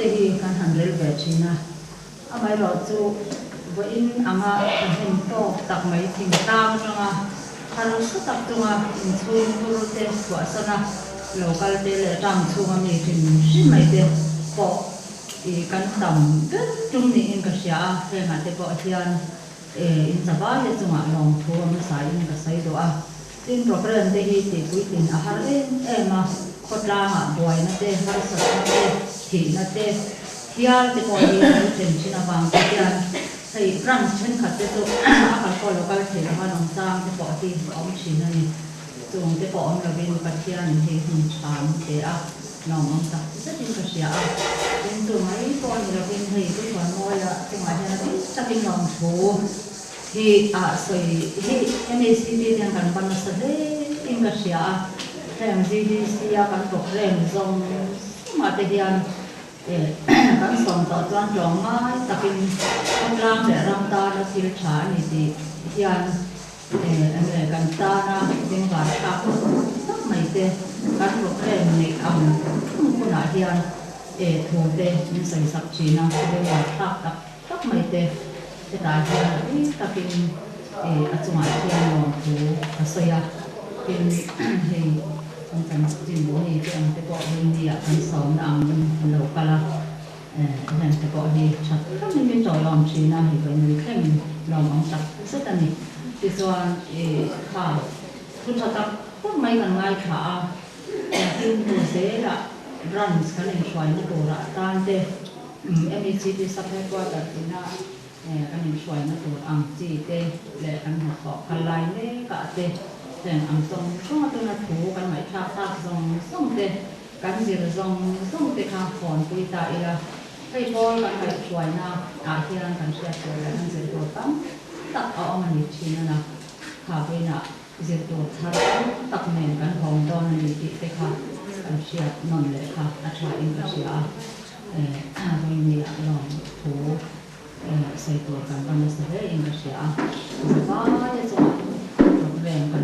te hi kan han rel ve thin a, amaherawhchu vawiin anga thahnem tawk tak mai thingtlang atanga harsa tak chunga inchhung khur te chhuahsan a lo kal te leh tang chhunga mi hrim hrim mai te pawh i kan tam ber tum niin ka hria a, hengah te pawh hian in zavaia chungah lawmthu a hmasa in ka sawi duh a. Tin, programme te hi tihpuitlin a har em em a, khawtlangah buaina te, harsatna te, thihna te, hial te pawh hi a lo thlen thin avang te hian hei branch thenkhat te chu a kal pawh lo kal thei lova nungchang te pawh hi a awm thin a ni. Chung te pawh awm lovin Pathianin hei hun tha min pe a, lawmawm tak zetin ka hria a. Tin, chu mai pawh ni lovin hei Tuchhuanmawia chungah hian a bik takin lawmthu Hi a sawi hi MACP te hian kan ban nasa hle in ka hria a, heng GDC a kan programme zawng zawngah te hian kan sawm tawh chuan tlawm ngai takin khawtlang leh ram tana thil tha a ni tih hian kan tana bengvar thlak tak mai te kan programme neih ang ang hunah hian thu te min sawi sak thin a, bengvar thlak tak tak mai te. Hetah hian a bik takin a chungah hian lawmthu a sawi a, tin hei kan chanchin mi te ang te pawh hi nia kan sawmna angin an lo kal a, heng te pawh hi tha takin min tawilawm thin a, hei vawiin thlengin lawmawm tak zet a ni. Tichuan kha thu tha tak tak mai kan ngaithla a, tin hnu zelah branch kan inhruaina turah tan te, MECP sub headquarter ina kan inhruaina tur ang chi te leh kan hnathawh kal lai mek ah te heng ang zawng zawng atana thu kan ngaihthlak tak zawng zawng te kan zir zawng zawng te kha hawnpui ta ila hei pawl kan ngaihhruaina ah hian kan hriat tur leh kan zir tur tam tak a awm a ni thin a na kha vawiinah zir tur thar tam tak nen kan hawng dawn a ni tih te kha kan hriat nawn leh kha a tha in ka hria a. Vawinia lawm thu sawi tur kan va nasa hle in ka hria a, zavaia chungah programme kan.